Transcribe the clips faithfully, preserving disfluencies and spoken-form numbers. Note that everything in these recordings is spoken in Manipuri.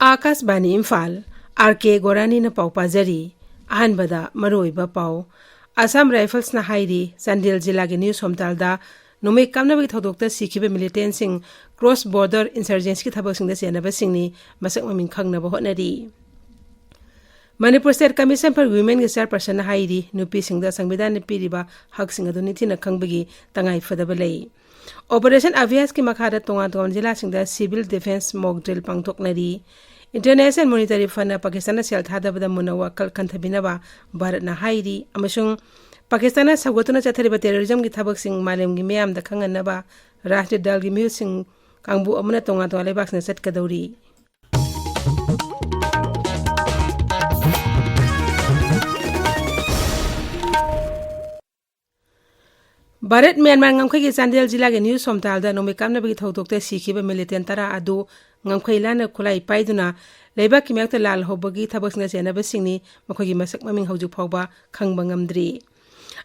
ꯑꯥꯀꯥꯁꯕꯥꯅꯤ ꯏꯝꯐꯥꯜ, ꯑꯥꯔ ꯀꯦ ꯒꯣꯔꯥꯅꯤꯅ ꯄꯥꯎ ꯄꯥꯖꯔꯤ꯫ ꯑꯍꯥꯟꯕꯗ ꯃꯔꯨꯑꯣꯏꯕ ꯄꯥꯎ꯫ ꯑꯁꯥꯝ ꯔꯥꯏꯐꯜꯁꯅ ꯍꯥꯏꯔꯤ, ꯆꯥꯟꯗꯦꯜ ꯖꯤꯂꯥꯒꯤ ꯅ꯭ꯌꯨ ꯁꯣꯝꯇꯥꯜꯗ ꯅꯣꯡꯃꯩ ꯀꯥꯞꯅꯕꯒꯤ ꯊꯧꯗꯣꯛꯇ ꯁꯤꯈꯤꯕ ꯃꯤꯂꯤꯇꯦꯟꯁꯤꯡ ꯀ꯭ꯔꯣꯁ ꯕꯣꯔꯗꯔ ꯏꯟꯁꯔꯖꯦꯟꯁꯤꯒꯤ ꯊꯕꯛꯁꯤꯡꯗ ꯆꯦꯟꯅꯕꯁꯤꯡꯅꯤ, ꯃꯁꯛ ꯃꯃꯤꯡ ꯈꯪꯅꯕ ꯍꯣꯠꯅꯔꯤ꯫ ꯃꯅꯤꯄꯨꯔ ꯁ꯭ꯇꯦꯠ ꯀꯃꯤꯁꯟ ꯐꯣꯔ ꯋꯤꯃꯦꯟꯒꯤ ꯆꯤꯌꯔꯄꯔꯁꯟꯅ ꯍꯥꯏꯔꯤ, ꯅꯨꯄꯤꯁꯤꯡꯗ ꯁꯪꯕꯤꯙꯥꯟꯅ ꯄꯤꯔꯤꯕ ꯍꯛꯁꯤꯡ ꯑꯗꯨ ꯅꯤꯡꯊꯤꯅ ꯈꯪꯕꯒꯤ ꯇꯉꯥꯏ ꯐꯗꯕ ꯂꯩ꯫ ꯑꯣꯄꯔꯦꯁꯟ ꯑꯚꯤꯌꯥꯁꯀꯤ ꯃꯈꯥꯗ ꯇꯣꯉꯥꯟ ꯇꯣꯉꯥꯟꯕ ꯖꯤꯂꯥꯁꯤꯡꯗ civil defence mock drill ꯄꯥꯡꯊꯣꯛꯅꯔꯤ꯫ International monetary ꯐꯟꯅ ꯄꯥꯀꯤꯁꯇꯥꯟꯗ ꯁꯦꯜ ꯊꯥꯗꯕꯗ ꯃꯨꯟꯅ ꯋꯥꯈꯜ ꯈꯟꯊꯕꯤꯅꯕ ꯚꯥꯔꯠꯅ ꯍꯥꯏꯔꯤ, ꯑꯃꯁꯨꯡ ꯄꯥꯀꯤꯁꯇꯥꯟꯅ ꯁꯧꯒꯠꯇꯨꯅ ꯆꯠꯊꯔꯤꯕ ꯇꯦꯔꯣꯔꯤꯖꯝꯒꯤ ꯊꯕꯛꯁꯤꯡ ꯃꯥꯂꯦꯝꯒꯤ ꯃꯤꯌꯥꯝꯗ ꯈꯪꯍꯟꯅꯕ ꯔꯥꯖꯅꯤꯇꯤ ꯗꯜꯒꯤ ꯃꯤꯍꯨꯠꯁꯤꯡ ꯀꯥꯡꯕꯨ ꯑꯃꯅ ꯇꯣꯉꯥꯟ ꯇꯣꯉꯥꯟꯕ ꯂꯩꯕꯥꯛꯁꯤꯡꯗ ꯆꯠꯀꯗꯧꯔꯤ꯫ ꯚꯥꯔꯠ ꯃ꯭ꯌꯥꯟꯃꯥꯔ ꯉꯝꯈꯩꯒꯤ ꯆꯥꯟꯗꯦꯜ ꯖꯤꯂꯥꯒꯤ ꯅ꯭ꯌꯨ ꯁꯣꯝꯇꯥꯜꯗ ꯅꯣꯡꯃꯩ ꯀꯥꯞꯅꯕꯒꯤ ꯊꯧꯗꯣꯛꯇ ꯁꯤꯈꯤꯕ ꯃꯤꯂꯤꯇꯦꯟ ꯇꯔꯥ ꯑꯗꯨ ꯉꯝꯈꯩ ꯂꯥꯟꯅ ꯈꯨꯠꯂꯥꯏ ꯄꯥꯏꯗꯨꯅ ꯂꯩꯕꯥꯛꯀꯤ ꯃꯥꯌꯣꯛꯇ ꯂꯥꯜꯍꯧꯕꯒꯤ ꯊꯕꯛꯁꯤꯡꯗ ꯆꯦꯟꯅꯕꯁꯤꯡꯅꯤ꯫ ꯃꯈꯣꯏꯒꯤ ꯃꯁꯛ ꯃꯃꯤꯡ ꯍꯧꯖꯤꯛ ꯐꯥꯎꯕ ꯈꯪꯕ ꯉꯝꯗ꯭ꯔꯤ꯫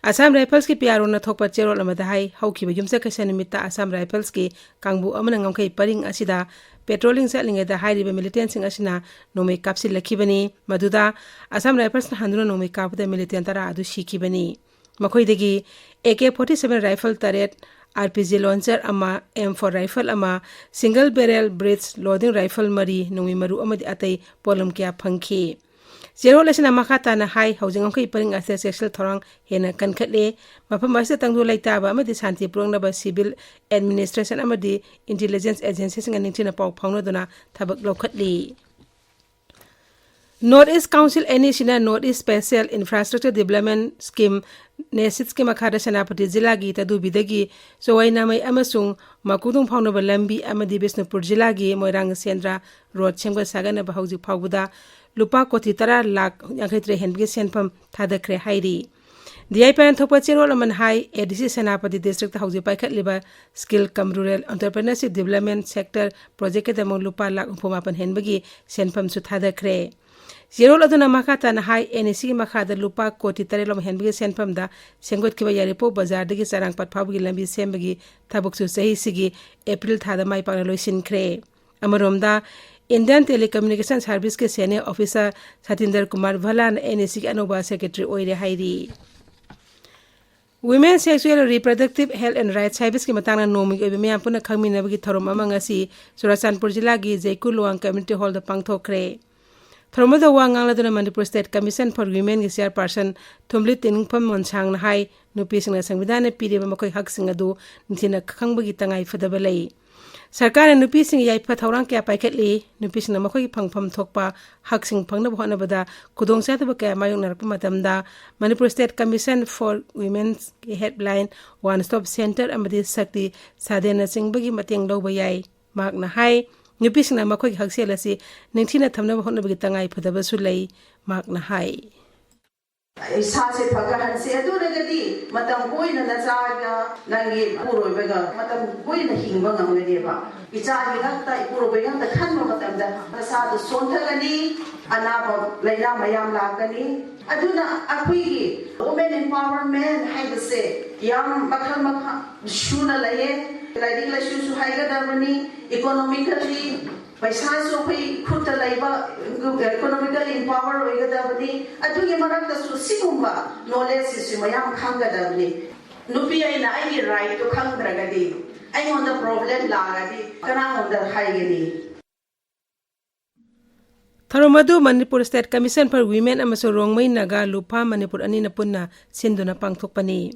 ꯑꯁꯥꯝ ꯔꯥꯏꯐꯜꯁꯀꯤ ꯄꯤ ꯑꯥꯔ ꯑꯣꯅ ꯊꯣꯛꯄ ꯆꯦꯔꯣꯜ ꯑꯃꯗ ꯍꯥꯏ, ꯍꯧꯈꯤꯕ ꯌꯨꯝꯁꯀꯩꯁ ꯅꯨꯃꯤꯠꯇ ꯑꯁꯥꯝ ꯔꯥꯏꯐꯜꯁꯀꯤ ꯀꯥꯡꯕꯨ ꯑꯃꯅ ꯉꯝꯈꯩ ꯄꯔꯤꯡ ꯑꯁꯤꯗ ꯄꯦꯇ꯭ꯔꯣꯂꯤꯡ ꯆꯠꯂꯤꯉꯩꯗ ꯍꯥꯏꯔꯤꯕ ꯃꯤꯂꯤꯇꯦꯟꯁꯤꯡ ꯑꯁꯤꯅ ꯅꯣꯡꯃꯩ ꯀꯥꯞꯁꯤꯜꯂꯛꯈꯤꯕꯅꯤ꯫ ꯃꯗꯨꯗ ꯑꯁꯥꯝ ꯔꯥꯏꯐꯜꯁꯅ ꯍꯟꯗꯨꯅ ꯅꯣꯡꯃꯩ ꯀꯥꯞꯄꯗ ꯃꯤꯂꯤꯇꯦꯟ ꯇꯔꯥ ꯑꯗꯨ ꯁꯤꯈꯤꯕꯅꯤ꯫ ꯃꯈꯣꯏꯗꯒꯤ A K forty seven rifle ꯇꯔꯦꯠ, ꯑꯥꯔ ꯄꯤ ꯖꯤ ꯂꯣꯟꯆꯔ ꯑꯃ, ꯑꯦꯝ ꯐꯣꯔ ꯔꯥꯏꯐꯜ ꯑꯃ, ꯁꯤꯡꯒꯜ ꯕꯦꯔꯦꯜ ꯕ꯭ꯔꯤꯖ ꯂꯣꯗꯤꯡ ꯔꯥꯏꯐꯜ ꯃꯔꯤ, ꯅꯣꯡꯃꯩ ꯃꯔꯨ ꯑꯃꯗꯤ ꯑꯇꯩ ꯄꯣꯠꯂꯝ ꯀꯌꯥ ꯐꯪꯈꯤ꯫ ꯆꯦꯔꯣꯜ ꯑꯁꯤꯅ ꯃꯈꯥ ꯇꯥꯅ ꯍꯥꯏ, ꯍꯧꯖꯤꯛ ꯉꯝꯈꯩ ꯄꯔꯤꯡ ꯑꯁꯤꯗ ꯆꯦꯛꯁꯤꯜ ꯊꯧꯔꯥꯡ ꯍꯦꯟꯅ ꯀꯟꯈꯠꯂꯦ꯫ ꯃꯐꯝ ꯑꯁꯤꯗ ꯇꯪꯗꯨ ꯂꯩꯇꯥꯕ ꯑꯃꯗꯤ ꯁꯥꯟꯇꯤ ꯄꯨꯔꯛꯅꯕ ꯁꯤꯚꯤꯜ ꯑꯦꯗꯃꯤꯅꯤꯁꯇ꯭ꯔꯦꯁꯟ ꯑꯃꯗꯤ ꯏꯟꯇꯤꯂꯤꯖꯦꯟꯁ ꯑꯦꯖꯦꯟꯁꯤꯁꯤꯡꯒ ꯅꯤꯡꯊꯤꯅ ꯄꯥꯎ ꯐꯥꯎꯅꯗꯨꯅ ꯊꯕꯛ ꯂꯧꯈꯠꯂꯤ꯫ North east council, N E ꯁꯤꯅ north east special infrastructure development scheme, ꯅꯦꯁꯤꯠꯁꯀꯤ ꯃꯈꯥꯗ ꯁꯦꯅꯥꯄꯇꯤ ꯖꯤꯂꯥꯒꯤ ꯇꯗꯨꯕꯤꯗꯒꯤ ꯆꯣꯋꯥꯏꯅꯥꯃꯩ ꯑꯃꯁꯨꯡ ꯃꯀꯨꯗꯨꯡ ꯐꯥꯎꯅꯕ ꯂꯝꯕꯤ ꯑꯃꯗꯤ ꯕꯤꯁꯅꯨꯄꯨꯔ ꯖꯤꯂꯥꯒꯤ ꯃꯣꯏꯔꯥꯡ ꯁꯦꯟꯗ꯭ꯔꯥ ꯔꯣꯗ ꯁꯦꯝꯒꯠ ꯁꯥꯒꯠꯅꯕ ꯍꯧꯖꯤꯛ ꯐꯥꯎꯕꯗ ꯂꯨꯄꯥ ꯀꯣꯇꯤ ꯇꯔꯥ ꯂꯥꯈ ꯌꯥꯡꯈꯩ ꯇꯔꯦꯠ ꯍꯦꯟꯕꯒꯤ ꯁꯦꯟꯐꯝ ꯊꯥꯗꯈ꯭ꯔꯦ ꯍꯥꯏꯔꯤ꯫ ꯗꯤ ꯑꯥꯏ ꯄꯤꯅ ꯊꯣꯛꯄ ꯆꯦꯔꯣꯜ ꯑꯃꯅ ꯍꯥꯏ, ꯑꯦ ꯗꯤ ꯁꯤ ꯁꯦꯅꯥꯄꯇꯤ ꯗꯤꯁꯇ꯭ꯔꯤꯛꯇ ꯍꯧꯖꯤꯛ ꯄꯥꯏꯈꯠꯂꯤꯕ ꯁ꯭ꯀꯤꯜ ꯀꯝ ꯔꯨꯔꯦꯜ ꯑꯣꯟꯇꯔꯄ꯭ꯔꯤꯅꯔꯁꯤꯞ ꯗꯤꯕ꯭ꯂꯞꯃꯦꯟ ꯁꯦꯛꯇꯔ ꯄ꯭ꯔꯣꯖꯦꯛꯀꯤꯗꯃꯛ ꯂꯨꯄꯥ ꯂꯥꯈ ꯍꯨꯝꯐꯨ ꯃꯥꯄꯟ ꯍꯦꯟꯕꯒꯤ ꯁꯦꯟꯐꯝꯁꯨ ꯊꯥꯗꯈ꯭ꯔꯦ꯫ ꯆꯦꯔꯣꯜ ꯑꯗꯨꯅ ꯃꯈꯥ ꯇꯥꯅ ꯍꯥꯏ, ꯑꯦꯟ ꯏ ꯁꯤꯒꯤ ꯃꯈꯥꯗ ꯂꯨꯄꯥ ꯀꯣꯇꯤ ꯇꯔꯦꯠ ꯂꯣꯝ ꯍꯦꯟꯕꯒꯤ ꯁꯦꯟꯐꯝꯗ ꯁꯦꯝꯒꯠꯈꯤꯕ ꯌꯥꯏꯔꯤꯄꯣꯛ ꯕꯖꯥꯔꯗꯒꯤ ꯆꯔꯥꯡꯄꯥꯠ ꯐꯥꯎꯕꯒꯤ ꯂꯝꯕꯤ ꯁꯦꯝꯕꯒꯤ ꯊꯕꯛꯁꯨ ꯆꯍꯤꯁꯤꯒꯤ ꯑꯦꯄ꯭ꯔꯤꯜ ꯊꯥꯗ ꯃꯥꯏ ꯄꯥꯛꯅ ꯂꯣꯏꯁꯤꯟꯈ꯭ꯔꯦ꯫ ꯑꯃꯔꯣꯝꯗ, Indian Telecommunication Service ꯀꯤ Senior Officer ꯁꯇꯤꯟꯗꯔ ꯀꯨꯃꯥꯔ ꯚꯂꯥꯅ NEC ꯒꯤ ꯑꯅꯧꯕ Secretary ꯑꯣꯏꯔꯦ ꯍꯥꯏꯔꯤ꯫ Women Sexual Reproductive Health and Rights ꯍꯥꯏꯕꯁꯤꯒꯤ ꯃꯇꯥꯡꯗ ꯅꯣꯡꯃꯒꯤ ꯑꯣꯏꯕ ꯃꯤꯌꯥꯝ ꯄꯨꯟꯅ ꯈꯪꯃꯤꯟꯅꯕꯒꯤ ꯊꯧꯔꯝ ꯑꯃ ꯉꯁꯤ ꯆꯨꯔꯥꯆꯥꯟꯄꯨꯔ ꯖꯤꯂꯥꯒꯤ ꯖꯩꯀꯨ ꯂꯨꯋꯥꯡ Community Hall ꯗ ꯄꯥꯡꯊꯣꯛꯈ꯭ꯔꯦ꯫ ꯊꯧꯔꯝ ꯑꯗꯨꯗ ꯋꯥ ꯉꯥꯡꯂꯗꯨꯅ Manipur State Commission for Women ꯒꯤ Chairperson ꯊꯨꯝꯂꯤ ꯇꯤꯅꯤꯡꯐꯝ ꯃꯣꯟꯁꯥꯡꯅ ꯍꯥꯏ, ꯅꯨꯄꯤꯁꯤꯡꯅ ꯁꯪꯕꯤꯙꯥꯟꯅ ꯄꯤꯔꯤꯕ ꯃꯈꯣꯏ ꯍꯛꯁꯤꯡ ꯑꯗꯨ ꯅꯤꯡꯊꯤꯅ ꯈꯪꯕꯒꯤ ꯇꯉꯥꯏ ꯐꯗꯕ ꯂꯩ꯫ ꯁꯔꯀꯥꯔꯅ ꯅꯨꯄꯤꯁꯤꯡꯒꯤ ꯌꯥꯏꯐ ꯊꯧꯔꯥꯡ ꯀꯌꯥ ꯄꯥꯏꯈꯠꯂꯤ꯫ ꯅꯨꯄꯤꯁꯤꯡꯅ ꯃꯈꯣꯏꯒꯤ ꯐꯪꯐꯝ ꯊꯣꯛꯄ ꯍꯛꯁꯤꯡ ꯐꯪꯅꯕ ꯍꯣꯠꯅꯕꯗ ꯈꯨꯗꯣꯡꯆꯥꯗꯕ ꯀꯌꯥ ꯃꯥꯌꯣꯛꯅꯔꯛꯄ ꯃꯇꯝꯗ Manipur State Commission for Women ꯒꯤ Helpline, One Stop Centre ꯑꯃꯗꯤ ꯁꯛꯇꯤ ꯁꯥꯗꯦꯟꯅꯆꯤꯡꯕꯒꯤ ꯃꯇꯦꯡ ꯂꯧꯕ ꯌꯥꯏ꯫ ꯃꯍꯥꯛꯅ ꯍꯥꯏ, ꯅꯨꯄꯤꯁꯤꯡꯅ ꯃꯈꯣꯏꯒꯤ ꯍꯛꯁꯦꯜ ꯑꯁꯤ ꯅꯤꯡꯊꯤꯅ ꯊꯝꯅꯕ ꯍꯣꯠꯅꯕꯒꯤ ꯇꯉꯥꯏ ꯐꯗꯕꯁꯨ ꯂꯩ꯫ ꯃꯍꯥꯛꯅ ꯍꯥꯏ꯫ ꯏꯁꯥꯁꯦ ꯐꯒꯠꯍꯟꯁꯦ꯫ ꯑꯗꯨ ꯑꯣꯏꯔꯒꯗꯤ ꯃꯇꯝ ꯀꯨꯏꯅ ꯅꯆꯥꯒ ꯅꯪꯒꯤ ꯏꯄꯨꯔꯣꯏꯕꯒ ꯃꯇꯝ ꯀꯨꯏꯅ ꯍꯤꯡꯕ ꯉꯝꯒꯅꯦꯕ꯫ ꯏꯆꯥꯒꯤ ꯉꯥꯛꯇ, ꯏꯄꯨꯔꯣꯏꯕꯒꯤ ꯉꯥꯛꯇ ꯈꯟꯕ ꯃꯇꯝꯗ ꯅꯁꯥꯗꯨ ꯁꯣꯟꯊꯒꯅꯤ, ꯑꯅꯥꯕ ꯂꯥꯏꯅꯥ ꯃꯌꯥꯝ ꯂꯥꯛꯀꯅꯤ꯫ ꯑꯗꯨꯅ ꯑꯩꯈꯣꯏꯒꯤ women empowerment ꯍꯥꯏꯕꯁꯦ ꯌꯥꯝ ꯃꯈꯜ ꯃꯈꯜ ꯁꯨꯅ ꯂꯩꯌꯦ꯫ ꯂꯥꯏꯔꯤꯛ ꯂꯥꯏꯁꯨꯁꯨ ꯍꯩꯒꯗꯕꯅꯤ, economically ꯄꯩꯁꯥꯁꯨ ꯑꯩꯈꯣꯏ ꯈꯨꯠꯇ ꯂꯩꯕ, economical empower ꯑꯣꯏꯒꯗꯕꯅꯤ꯫ ꯑꯗꯨꯒꯤ ꯃꯔꯛꯇꯁꯨ ꯁꯤꯒꯨꯝꯕ knowledge ꯁꯤꯁꯨ ꯃꯌꯥꯝ ꯈꯪꯒꯗꯕꯅꯤ꯫ ꯅꯨꯄꯤ ꯑꯩꯅ ꯑꯩꯒꯤ right ꯇꯨ ꯈꯪꯗ꯭ꯔꯒꯗꯤ ꯑꯩꯉꯣꯟꯗ problem ꯂꯥꯛꯑꯗꯤ ꯀꯅꯥꯉꯣꯟꯗ ꯍꯥꯏꯒꯅꯤ? ꯊꯧꯔꯝ ꯑꯗꯨ Manipur State Commission for Women ꯑꯃꯁꯨꯡ ꯔꯣꯡꯃꯩ ꯅꯥꯒꯥ ꯂꯨꯐꯥ ꯃꯅꯤꯄꯨꯔ ꯑꯅꯤꯅ ꯄꯨꯟꯅ ꯁꯤꯟꯗꯨꯅ ꯄꯥꯡꯊꯣꯛꯄꯅꯤ꯫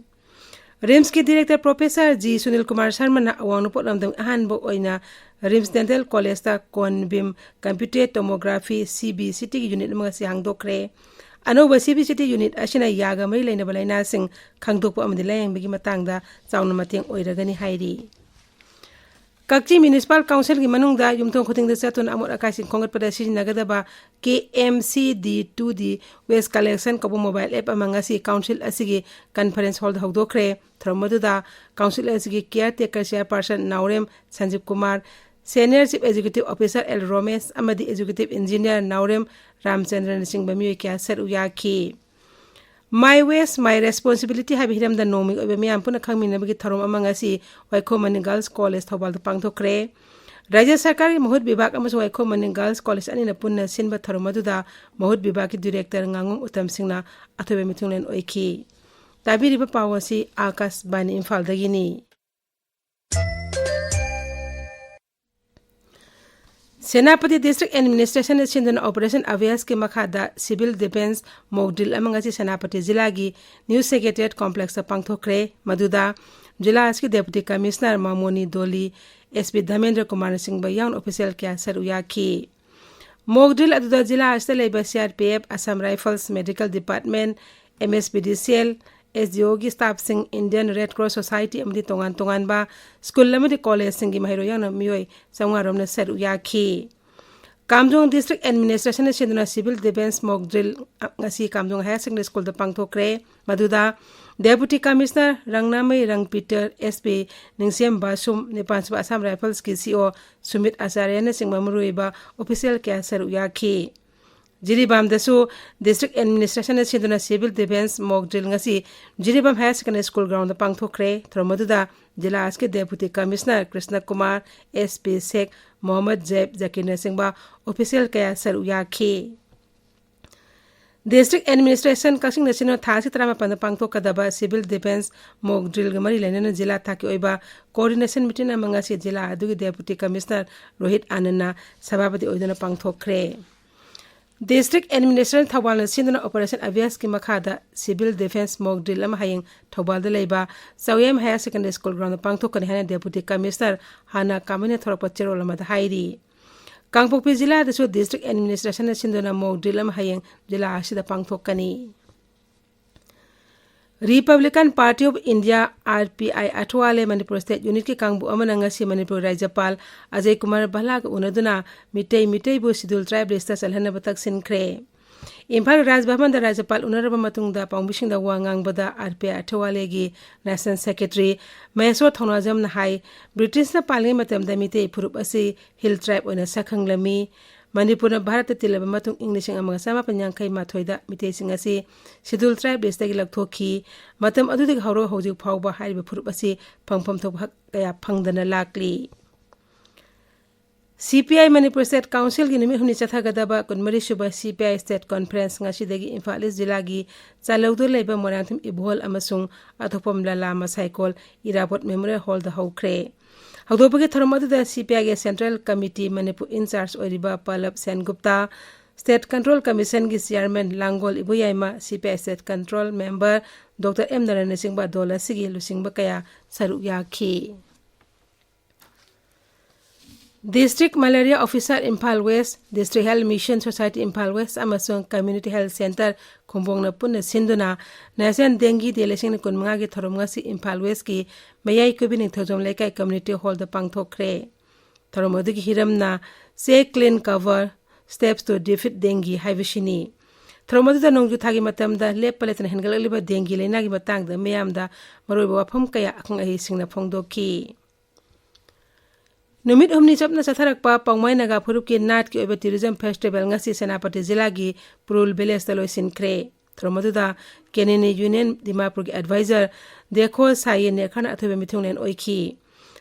RIMS ꯀꯤ Director Professor G Sunil Kumar ꯁꯔꯃꯅ ꯑꯋꯥꯡ ꯅꯣꯡꯄꯣꯛ ꯂꯝꯗꯝꯒꯤ ꯑꯍꯥꯟꯕ ꯑꯣꯏꯅ RIMS Dental College ꯇ Cone Beam Computed Tomography, CBCT ꯒꯤ unit ꯑꯃ ꯉꯁꯤ ꯍꯥꯡꯗꯣꯛꯈ꯭ꯔꯦ꯫ ꯑꯅꯧꯕ CBCT unit ꯑꯁꯤꯅ ꯌꯥꯒ ꯃꯔꯤ ꯂꯩꯅꯕ ꯂꯥꯏꯅꯥꯁꯤꯡ ꯈꯪꯗꯣꯛꯄ ꯑꯃꯗꯤ ꯂꯥꯌꯦꯡꯕꯒꯤ ꯃꯇꯥꯡꯗ ꯆꯥꯎꯅ ꯃꯇꯦꯡ ꯑꯣꯏꯔꯒꯅꯤ ꯍꯥꯏꯔꯤ꯫ ꯀꯛꯆꯤꯡ Municipal Council ꯒꯤ ꯃꯅꯨꯡꯗ ꯌꯨꯝꯊꯣꯡ ꯈꯨꯗꯤꯡꯗ ꯆꯠꯇꯨꯅ ꯑꯃꯣꯠ ꯑꯀꯥꯏꯁꯤꯡ ꯈꯣꯝꯒꯠꯄꯗ ꯁꯤꯖꯤꯟꯅꯒꯗꯕ K M C D two D Waste Collection ꯀꯧꯕ mobile app ꯑꯃ ꯉꯁꯤ council ꯑꯁꯤꯒꯤ conference hall ꯗ ꯍꯧꯗꯣꯛꯈ꯭ꯔꯦ꯫ ꯊꯧꯔꯝ ꯑꯗꯨꯗ council ꯑꯁꯤꯒꯤ caretaker chairperson ꯅꯥꯎꯔꯦꯝ ꯁꯟꯖꯤꯕ Kumar, Senior Chief Executive Officer L ꯔꯣꯃꯦꯁ ꯑꯃꯗꯤ Executive Engineer ꯅꯥꯎꯔꯦꯝ ꯔꯥꯝꯆꯟꯗ꯭ꯔꯅꯆꯤꯡꯕ ꯃꯤꯑꯣꯏ ꯀꯌꯥ ꯁꯔꯨꯛ ꯌꯥꯈꯤ꯫ My Waste, My Responsibility ꯍꯥꯏꯕ ꯍꯤꯔꯝꯗ ꯅꯣꯡꯃꯒꯤ ꯑꯣꯏꯕ ꯃꯤꯌꯥꯝ ꯄꯨꯟꯅ ꯈꯪꯃꯤꯟꯅꯕꯒꯤ ꯊꯧꯔꯝ ꯑꯃ ꯉꯁꯤ ꯋꯥꯏꯈꯣꯝ ꯃꯅꯤ Girls College ꯊꯧꯕꯥꯜꯗ ꯄꯥꯡꯊꯣꯛꯈ꯭ꯔꯦ꯫ ꯔꯥꯖ꯭ꯌ ꯁꯔꯀꯥꯔꯒꯤ ꯃꯍꯨꯠ ꯕꯤꯚꯥꯒ ꯑꯃꯁꯨꯡ ꯋꯥꯏꯈꯣꯝ ꯃꯅꯤ ꯒꯔꯜꯁ ꯀꯣꯂꯦꯖ ꯑꯅꯤꯅ ꯄꯨꯟꯅ ꯁꯤꯟꯕ ꯊꯧꯔꯝ ꯑꯗꯨꯗ ꯃꯍꯨꯠ ꯕꯤꯚꯥꯒꯀꯤ ꯗꯤꯔꯦꯛꯇꯔ ꯉꯥꯉꯣꯝ ꯎꯇꯝ ꯁꯤꯡꯅ ꯑꯊꯣꯏꯕ ꯃꯤꯊꯨꯡꯂꯦꯟ ꯑꯣꯏꯈꯤ꯫ ꯇꯥꯕꯤꯔꯤꯕ ꯄꯥꯎ ꯑꯁꯤ ꯑꯥꯀꯥꯁꯕꯥꯅꯤ ꯏꯝꯐꯥꯜꯗꯒꯤꯅꯤ꯫ ꯁꯦꯅꯥꯄꯇꯤ ꯗꯤꯁꯇ꯭ꯔꯤꯛ ꯑꯦꯗꯃꯤꯅꯤꯁꯇ꯭ꯔꯦꯁꯟꯅ ꯁꯤꯟꯗꯨꯅ ꯑꯣꯄꯔꯦꯁꯟ ꯑꯚꯌꯥꯁꯀꯤ ꯃꯈꯥꯗ ꯁꯤꯚꯤꯜ ꯗꯤꯐꯦꯟꯁ ꯃꯣꯛ ꯗ꯭ꯔꯤꯜ ꯑꯃ ꯉꯁꯤ ꯁꯦꯅꯥꯄꯇꯤ ꯖꯤꯂꯥꯒꯤ ꯅ꯭ꯌꯨ ꯁꯦꯀ꯭ꯔꯦꯇꯔꯤꯌꯦꯠ ꯀꯣꯝꯄ꯭ꯂꯦꯛꯁꯇ ꯄꯥꯡꯊꯣꯛꯈ꯭ꯔꯦ꯫ ꯃꯗꯨꯗ ꯖꯤꯂꯥ ꯑꯁꯤꯒꯤ deputy commissioner ꯃꯥꯃꯣꯅꯤ ꯗꯣꯂꯤ, S P Dharmendra ꯀꯨꯃꯥꯔꯅꯆꯤꯡꯕ ꯌꯥꯎꯅ ꯑꯣꯐꯤꯁꯤꯌꯦꯜ ꯀꯌꯥ ꯁꯔꯨꯛ ꯌꯥꯈꯤ꯫ ꯃꯣꯛ ꯗ꯭ꯔꯤꯜ ꯑꯗꯨꯗ ꯖꯤꯂꯥ ꯑꯁꯤꯗ ꯂꯩꯕ C R P F, Assam rifles, medical department, M S P D C L, S D ꯑꯣꯒꯤ ꯁ꯭ꯇꯥꯐꯁꯤꯡ, ꯏꯟꯗꯤꯌꯟ ꯔꯦꯗ ꯀ꯭ꯔꯣꯁ ꯁꯣꯁꯥꯏꯇꯤ ꯑꯃꯗꯤ ꯇꯣꯉꯥꯟ ꯇꯣꯉꯥꯟꯕ ꯁ꯭ꯀꯨꯜ ꯑꯃꯗꯤ ꯀꯣꯂꯦꯖꯁꯤꯡꯒꯤ ꯃꯍꯩꯔꯣꯏ ꯌꯥꯎꯅ ꯃꯤꯑꯣꯏ ꯆꯥꯝꯃꯉꯥ ꯔꯣꯝꯅ ꯁꯔꯨꯛ ꯌꯥꯈꯤ꯫ ꯀꯥꯝꯖꯣꯡ ꯗꯤꯁꯇ꯭ꯔꯤꯛ ꯑꯦꯗꯃꯤꯅꯤꯁꯇ꯭ꯔꯦꯁꯟꯅ ꯁꯤꯟꯗꯨꯅ ꯁꯤꯚꯤꯜ ꯗꯤꯐꯦꯟꯁ ꯃꯣꯛ ꯗ꯭ꯔꯤꯜ ꯉꯁꯤ ꯀꯥꯝꯖꯣꯡ ꯍꯥꯌꯔ ꯁꯦꯀꯦꯟꯗꯔꯤ ꯁ꯭ꯀꯨꯜꯗ ꯄꯥꯡꯊꯣꯛꯈ꯭ꯔꯦ꯫ ꯃꯗꯨꯗ ꯗꯦꯄꯨꯇꯤ ꯀꯃꯤꯁꯅꯔ ꯔꯪꯅꯥꯃꯩ ꯔꯪꯄꯤꯇꯔ, ꯑꯦꯁ ꯄꯤ ꯅꯤꯡꯁꯦꯝ ꯕꯥꯁꯨꯝ, ꯅꯤꯄꯥꯟꯁꯨꯕ ꯑꯁꯥꯝ ꯔꯥꯏꯐꯜꯁꯀꯤ ꯁꯤ ꯑꯣ ꯁꯨꯃꯤꯠ ꯑꯆꯥꯔꯌꯅꯆꯤꯡꯕ ꯃꯔꯨꯑꯣꯏꯕ ꯑꯣꯐꯤꯁꯤꯌꯦꯜ ꯀꯌꯥ ꯁꯔꯨꯛ ꯌꯥꯈꯤ꯫ ꯖꯤꯔꯤꯕꯥꯝꯗꯁꯨ ꯗꯤꯁꯇ꯭ꯔꯤꯛ ꯑꯦꯗꯃꯤꯅꯤꯁꯇ꯭ꯔꯦꯁꯟꯅ ꯁꯤꯟꯗꯨꯅ ꯁꯤꯚꯤꯜ ꯗꯤꯐꯦꯟꯁ ꯃꯣꯛ ꯗ꯭ꯔꯤꯜ ꯉꯁꯤ Jiribam higher secondary school ground ꯄꯥꯡꯊꯣꯛꯈ꯭ꯔꯦ꯫ ꯊꯧꯔꯝ ꯑꯗꯨꯗ ꯖꯤꯂꯥ ꯑꯁꯤꯒꯤ deputy commissioner Krishna Kumar, S P Sheikh, Mohammad ꯖꯦꯕ ꯖꯀꯤꯔꯅꯆꯤꯡꯕ ꯑꯣꯐꯤꯁꯤꯌꯦꯜ ꯀꯌꯥ ꯁꯔꯨꯛ ꯌꯥꯈꯤ꯫ ꯗꯤꯁꯇ꯭ꯔꯤꯛ ꯑꯦꯗꯃꯤꯅꯤꯁꯇ꯭ꯔꯦꯁꯟ ꯀꯛꯆꯤꯡꯗ ꯁꯤꯟꯗꯨꯅ ꯊꯥ ꯑꯁꯤ ꯇꯔꯥꯃꯥꯄꯟꯗ ꯄꯥꯡꯊꯣꯛꯀꯗꯕ ꯁꯤꯚꯤꯜ ꯗꯤꯐꯦꯟꯁ ꯃꯣꯛ ꯗ꯭ꯔꯤꯜꯒ ꯃꯔꯤ ꯂꯩꯅꯅ ꯖꯤꯂꯥ ꯊꯥꯛꯀꯤ ꯑꯣꯏꯕ ꯀꯣꯑꯣꯔꯗꯤꯅꯦꯁꯟ ꯃꯤꯇꯤꯡ ꯑꯃ ꯉꯁꯤ ꯖꯤꯂꯥ ꯑꯗꯨꯒꯤ ꯗꯦꯄꯨꯇꯤ ꯀꯃꯤꯁꯅꯔ ꯔꯣꯍꯤꯠ ꯑꯥꯅꯟꯅ ꯁꯚꯥꯄꯇꯤ ꯑꯣꯏꯗꯨꯅ ꯄꯥꯡꯊꯣꯛꯈ꯭ꯔꯦ꯫ ꯗꯤꯁꯇ꯭ꯔꯤꯛ ꯑꯦꯗꯃꯤꯅꯤꯁꯇ꯭ꯔꯦꯁꯟ ꯊꯧꯕꯥꯜꯅ ꯁꯤꯟꯗꯨꯅ ꯑꯣꯄꯔꯦꯁꯟ ꯑꯚꯌꯥꯁꯀꯤ ꯃꯈꯥꯗ ꯁꯤꯚꯤꯜ ꯗꯤꯐꯦꯟꯁ ꯃꯣꯛ ꯗ꯭ꯔꯤꯜ ꯑꯃ ꯍꯌꯦꯡ ꯊꯧꯕꯥꯜꯗ ꯂꯩꯕ ꯆꯥꯎꯌꯦꯝ ꯍꯥꯌꯔ ꯁꯦꯀꯦꯟꯗꯔꯤ ꯁ꯭ꯀꯨꯜ ꯒ꯭ꯔꯥꯎꯟꯗ ꯄꯥꯡꯊꯣꯛꯀꯅꯤ ꯍꯥꯏꯅ ꯗꯦꯄꯨꯇꯤ ꯀꯃꯤꯁꯅꯔ ꯍꯥꯅꯥ ꯀꯥꯃꯤꯅ ꯊꯣꯔꯛꯄ ꯆꯦꯔꯣꯜ ꯑꯃꯗ ꯍꯥꯏꯔꯤ꯫ ꯀꯥꯡꯄꯣꯛꯄꯤ ꯖꯤꯂꯥꯗꯁꯨ ꯗꯤꯁꯇ꯭ꯔꯤꯛ ꯑꯦꯗꯃꯤꯅꯤꯁꯇ꯭ꯔꯦꯁꯟꯅ ꯁꯤꯟꯗꯨꯅ ꯃꯣꯛ ꯗ꯭ꯔꯤꯜ ꯑꯃ ꯍꯌꯦꯡ ꯖꯤꯂꯥ ꯑꯁꯤꯗ ꯄꯥꯡꯊꯣꯛꯀꯅꯤ꯫ Republican party of India, R P I, Athawale Manipur state ꯌꯨꯅꯤꯠꯀꯤ ꯀꯥꯡꯕꯨ ꯑꯃꯅ ꯉꯁꯤ ꯃꯅꯤꯄꯨꯔ ꯔꯥꯖ꯭ꯌꯄꯥꯜ ꯑꯖꯌ ꯀꯨꯃꯥꯔ ꯚꯜꯂꯥꯒ ꯎꯅꯗꯨꯅ ꯃꯤꯇꯩ ꯃꯤꯇꯩꯕꯨ ꯁꯤꯗꯨꯜ ꯇ꯭ꯔꯥꯏꯕ ꯂꯤꯁꯇ ꯆꯜꯍꯟꯅꯕ ꯇꯛꯁꯤꯟꯈ꯭ꯔꯦ꯫ ꯏꯝꯐꯥꯜ ꯔꯥꯖ ꯚꯕꯟꯗ ꯔꯥꯖ꯭ꯌꯄꯥꯜ ꯎꯅꯔꯕ ꯃꯇꯨꯡꯗ ꯄꯥꯎꯃꯤꯁꯤꯡꯗ ꯋꯥ ꯉꯥꯡꯕꯗ ꯑꯥꯔ ꯄꯤ ꯑꯥꯏ ꯑꯊꯋꯥꯂꯦꯒꯤ ꯅꯦꯁꯅꯦꯜ ꯁꯦꯀ꯭ꯔꯦꯇꯔꯤ ꯃꯍꯦꯁꯣꯔ ꯊꯧꯅꯥꯖꯝꯅ ꯍꯥꯏ, ꯕ꯭ꯔꯤꯇꯤꯁꯅ ꯄꯥꯜꯂꯤꯉꯩ ꯃꯇꯝꯗ ꯃꯤꯇꯩ ꯐꯨꯔꯨꯞ ꯑꯁꯤ ꯍꯤꯜ ꯇ꯭ꯔꯥꯏꯕ ꯑꯣꯏꯅ ꯁꯛꯈꯪꯂꯝꯃꯤ꯫ ꯃꯅꯤꯄꯨꯔꯅ ꯚꯥꯔꯠꯇ ꯇꯤꯜꯂꯕ ꯃꯇꯨꯡ ꯏꯪ ꯂꯤꯁꯤꯡ ꯑꯃꯒ ꯆꯃꯥꯄꯟ ꯌꯥꯡꯈꯩ ꯃꯥꯊꯣꯏꯗ ꯃꯤꯇꯩꯁꯤꯡ ꯑꯁꯤ ꯁꯤꯗꯨꯜ ꯇ꯭ꯔꯥꯏꯕ ꯂꯤꯁꯇꯒꯤ ꯂꯧꯊꯣꯛꯈꯤ꯫ ꯃꯇꯝ ꯑꯗꯨꯗꯒꯤ ꯍꯧꯔꯒ ꯍꯧꯖꯤꯛ ꯐꯥꯎꯕ ꯍꯥꯏꯔꯤꯕ ꯐꯨꯔꯨꯞ ꯑꯁꯤ ꯐꯪꯐꯝ ꯊꯣꯛꯄ ꯍꯛ ꯀꯌꯥ ꯐꯪꯗꯅ ꯂꯥꯛꯂꯤ꯫ ꯁꯤ ꯄꯤ ꯑꯥꯏ ꯃꯅꯤꯄꯨꯔ ꯁ꯭ꯇꯦꯠ ꯀꯥꯎꯟꯁꯤꯜꯒꯤ ꯅꯨꯃꯤꯠ ꯍꯨꯝꯅꯤ ꯆꯠꯊꯒꯗꯕ ꯀꯨꯟꯃꯔꯤ ꯁꯨꯕ ꯁꯤ ꯄꯤ ꯑꯥꯏ ꯁ꯭ꯇꯦꯠ ꯀꯣꯟꯐꯔꯦꯟꯁ ꯉꯁꯤꯗꯒꯤ ꯏꯝꯐꯥꯜ ꯏꯁ ꯖꯤꯂꯥꯒꯤ ꯆꯥꯂꯧꯗ ꯂꯩꯕ ꯃꯣꯏꯔꯥꯡꯊꯦꯝ ꯏꯕꯣꯍꯜ ꯑꯃꯁꯨꯡ ꯑꯊꯣꯛꯄꯝ ꯂꯂꯥ ꯃꯁꯥꯏꯀꯣꯜ ꯏꯔꯥꯕꯣꯠ ꯃꯦꯃꯣꯔꯤꯌꯦꯜ ꯍꯣꯜꯗ ꯍꯧꯈ꯭ꯔꯦ꯫ ꯍꯧꯗꯣꯛꯄꯒꯤ ꯊꯧꯔꯝ ꯑꯗꯨꯗ ꯁꯤ ꯄꯤ ꯑꯥꯏꯒꯤ ꯁꯦꯟꯇ꯭ꯔꯦꯜ ꯀꯃꯤꯇꯤ ꯃꯅꯤꯄꯨꯔ ꯏꯟꯆꯥꯔꯖ ꯑꯣꯏꯔꯤꯕ ꯄꯜꯂꯕ ꯁꯦꯟꯒꯨꯞꯇꯥ, ꯁ꯭ꯇꯦꯠ ꯀꯟꯇ꯭ꯔꯣꯜ ꯀꯃꯤꯁꯟꯒꯤ chairman Langol Iboyaima, C P I state control member doctor M ꯅꯔꯦꯟꯅꯆꯤꯡꯕ ꯗꯣꯜ ꯑꯁꯤꯒꯤ ꯂꯨꯆꯤꯡꯕ ꯀꯌꯥ ꯁꯔꯨꯛ ꯌꯥꯈꯤ꯫ District malaria officer Imphal west, district health mission society Imphal west ꯑꯃꯁꯨꯡ ꯀꯝꯃ꯭ꯌꯨꯅꯤꯇꯤ ꯍꯦꯜꯊ ꯁꯦꯟꯇꯔ ꯈꯨꯝꯕꯣꯡꯅ ꯄꯨꯟꯅ ꯁꯤꯟꯗꯨꯅ ꯅꯦꯁꯅꯦꯜ ꯗꯦꯡꯒꯤ ꯗꯦ ꯂꯤꯁꯤꯡ ꯑꯅꯤ ꯀꯨꯟꯃꯉꯥꯒꯤ ꯊꯧꯔꯝ ꯉꯁꯤ ꯏꯝꯐꯥꯜ ꯋꯦꯁꯀꯤ ꯃꯌꯥꯏ ꯀꯨꯕꯤ ꯅꯤꯡꯊꯧꯖꯝ ꯂꯩꯀꯥꯏ ꯀꯝꯃ꯭ꯌꯨꯅꯤꯇꯤ ꯍꯣꯜꯗ ꯄꯥꯡꯊꯣꯛꯈ꯭ꯔꯦ꯫ ꯊꯧꯔꯝ ꯑꯗꯨꯒꯤ ꯍꯤꯔꯝꯅ "Say clean cover, steps to defeat dengue" ꯍꯥꯏꯕꯁꯤꯅꯤ꯫ ꯊꯧꯔꯝ ꯑꯗꯨꯗ ꯅꯣꯡꯖꯨ ꯊꯥꯒꯤ ꯃꯇꯝꯗ ꯂꯦꯞꯄ ꯂꯩꯇꯅ ꯍꯦꯟꯒꯠꯂꯛꯂꯤꯕ ꯗꯦꯡꯒꯤ ꯂꯥꯏꯅꯥꯒꯤ ꯃꯇꯥꯡꯗ ꯃꯤꯌꯥꯝꯗ ꯃꯔꯨꯑꯣꯏꯕ ꯋꯥꯐꯝ ꯀꯌꯥ ꯑꯈꯪ ꯑꯍꯩꯁꯤꯡꯅ ꯐꯣꯡꯗꯣꯛꯈꯤ꯫ ꯅꯨꯃꯤꯠ ꯍꯨꯝꯅꯤ ꯆꯞꯅ ꯆꯠꯊꯔꯛꯄ ꯄꯥꯎꯃꯥꯏ ꯅꯥꯒꯥ ꯐꯨꯔꯨꯞꯀꯤ ꯅꯥꯠꯀꯤ ꯑꯣꯏꯕ ꯇꯨꯔꯤꯖꯝ ꯐꯦꯁꯇꯤꯚꯦꯜ ꯉꯁꯤ ꯁꯦꯅꯥꯄꯇꯤ ꯖꯤꯂꯥꯒꯤ ꯄꯨꯔꯨꯜ ꯚꯤꯂꯦꯖꯇ ꯂꯣꯏꯁꯤꯟꯈ꯭ꯔꯦ꯫ ꯊꯧꯔꯝ ꯑꯗꯨꯗ ꯀꯦꯅꯤꯅꯤ ꯌꯨꯅꯤꯌꯟ ꯗꯤꯃꯥꯄꯨꯔꯒꯤ ꯑꯦꯗꯚꯥꯏꯖꯔ ꯗꯦꯈꯣ ꯁꯥꯏꯌꯦ ꯅꯦꯈꯔꯅ ꯑꯊꯣꯏꯕ ꯃꯤꯊꯨꯡꯂꯦꯟ ꯑꯣꯏꯈꯤ꯫